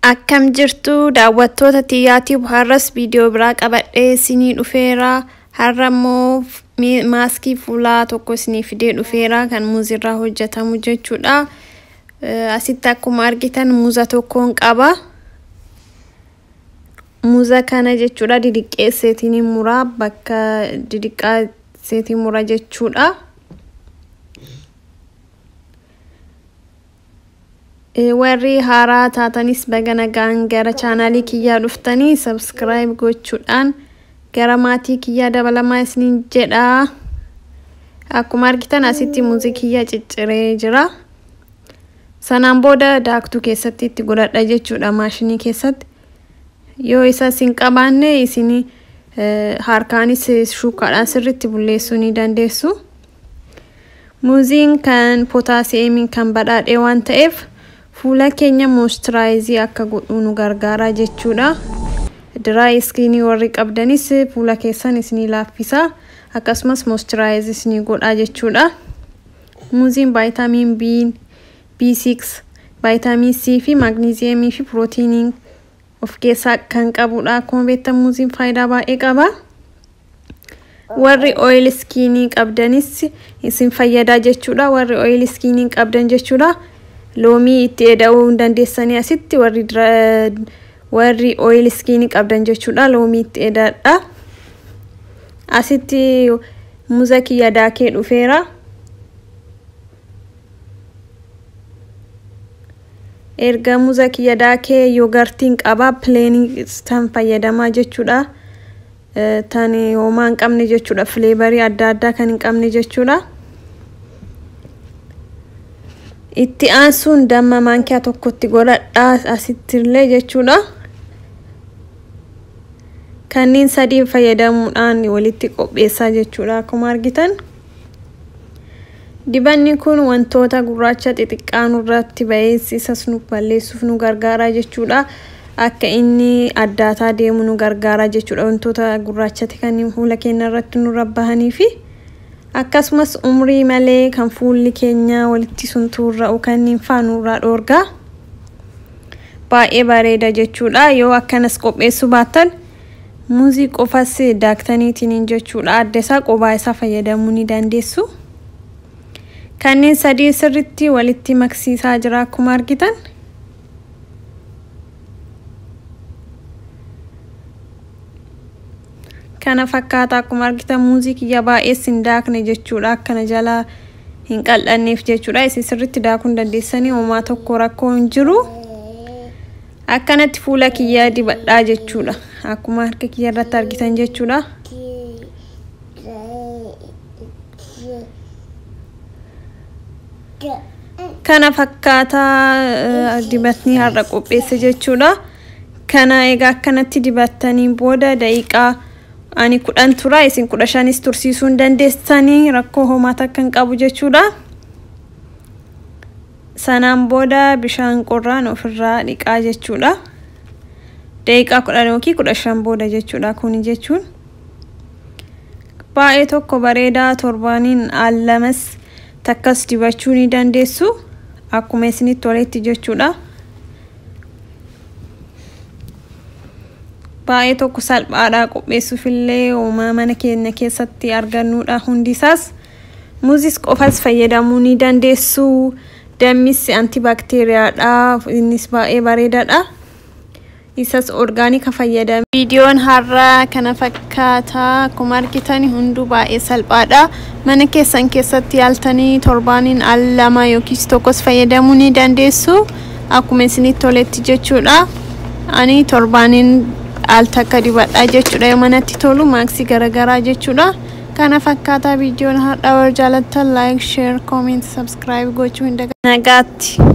Akkam jirtu daawwattoota Tiyyaatiif har'as viidiyoo biraa qabadhee isinii dhufeera. Har'a immoo maaskii fuulaa tokko isinii fidee dhufeera kan muuzirraa hojjetamu jechuudha. Asitti akkuma argitan muuza tokkoon qaba. Muuza kana jechuudha didiqqeesseetiin muraa bakka didiqqaaseetiin mura jechuudha. Warri haaraa taatanis baga nagaan gara chaanaalii kiyyaa dhuftanii subscribe gochuudhaan gara maatii kiyyaa dabalamaa isiniin jedha. Akkuma argitan asitti muuzii kiyyaa cicciree jira. Sanaan booda daaktuu keessatti itti godhadha jechuudha maashinii keessatti. Yoo isa isin qabaanne isin harkaanis shuukaadhaan sirriitti bulleessuu ni dandeessu. Muuziin kan pootaasiyeemiin kan badhaadhe waan ta'eef fuula keenya moisturaayizii akka godhu nu gargaara jechuudha. Dry skinii warri qabdanis fuula keessan isinii laaffisa. Akkasumas moisturaayizii isinii godha jechuudha. Muuziin vaayitamiin B, B6, vaayitamiin C fi maagniziyeemii fi pirootiinii of keessaa kan qabudha. Akkuma beektan muuziin faayidaa baay'ee qaba. Warri oil skinii qabdanis isin fayyada jechuudha. Warri oil skinii qabdan jechuudha. Loomii itti eda'uu hin dandeessanii asitti warri oil skinii qabdan jechuudha. Loomii itti eda'adha. Asitti muuza kiyya daakee dhufeera. Erga muuza kiyya daakee yoogartiin qaba pileenii tan fayyadamaa jechuudha. Tan homaa hin qabne jechuudha. Fileebarii adda addaa kan hin qabne jechuudha. Itti aansuun damma maankiyaa tokkotti godhadha asittillee jechuudha. Kanneen sadii fayyadamuudhaan walitti qopheessaa jechuudha akkuma argitan. Dibanni kun wantoota gurraacha xixiqqaa nurratti ba'ee isas nu balleessuuf nu gargaara jechuudha. Akka inni addaataa deemu nu gargaara jechuudha. Wantoota gurraachati kan fuula keenya irratti nurra bahanii fi akkasumas umrii malee kan fuulli keenya walitti suntuurra'u kanneen faa nurraa dhoorgaa. Baay'ee bareeda jechuudha. Yoo akkanas qopheessuu baattan muuzii qofas daaktaniitiin jechuudha. Adda isaa qobaa isaa fayyadamuu ni dandeessu. Kanneen sadii sirriitti walitti maksiisaa jira akkuma argitan. Kana fakkaata akkuma argitan muuzii kiyya baay'ee sin daakne jechuudha. Akkana jala hin qal'anneef jechuudha. Isin sirriitti daakuu hin dandeessanii homaa tokko rakkoo hin jiru. Akkanatti fuula kiyya dibadhaa jechuudha. Akkuma harka kiyya irratti argitan jechuudha. Kana fakkaata dibatni har'a qopheesse jechuudha. Kana egaa akkanatti dibattanii booda daqiiqaa ani 10 tura isin 15 tursiisuu hin dandeessanii rakkoo homaa takka hin qabu jechuudha. Sanaan booda bishaan qorraan ofirraa dhiqaa jechuudha. Daqiiqaa 10 yookiin 15 booda jechuudha kuni jechuun. Baay'ee tokko bareedaa torbaaniin al lamas takkas dibachuu ni dandeessu akkuma isinitti toletti jechuudha. Baay'ee tokko salphaadha qopheessuufillee uumaa mana keenya keessatti argannudha hundisaas. Muuzis qofas fayyadamuu ni dandeessu. Dammis antibakteeriyaadha innis baay'ee bareedaadha. Isas orgaanika fayyadame. Viidiyoon har'a kana fakkaata akkuma argitan hunduu baay'ee salphaadha. Mana keessan keessatti yaaltanii torbaaniin al lama yookiis tokkos fayyadamuu ni dandeessu akkuma isinitti toletti jechuudha. Ani torbaaniin al takka dibadhaa jechuudha. Yoo manatti tolu maaksii garaagaraa jechuudha. Kana fakkaata viidiyoon har'a warra jaalattan like, share, comment, subscribe gochuu hin dagatinaa. Nagaatti.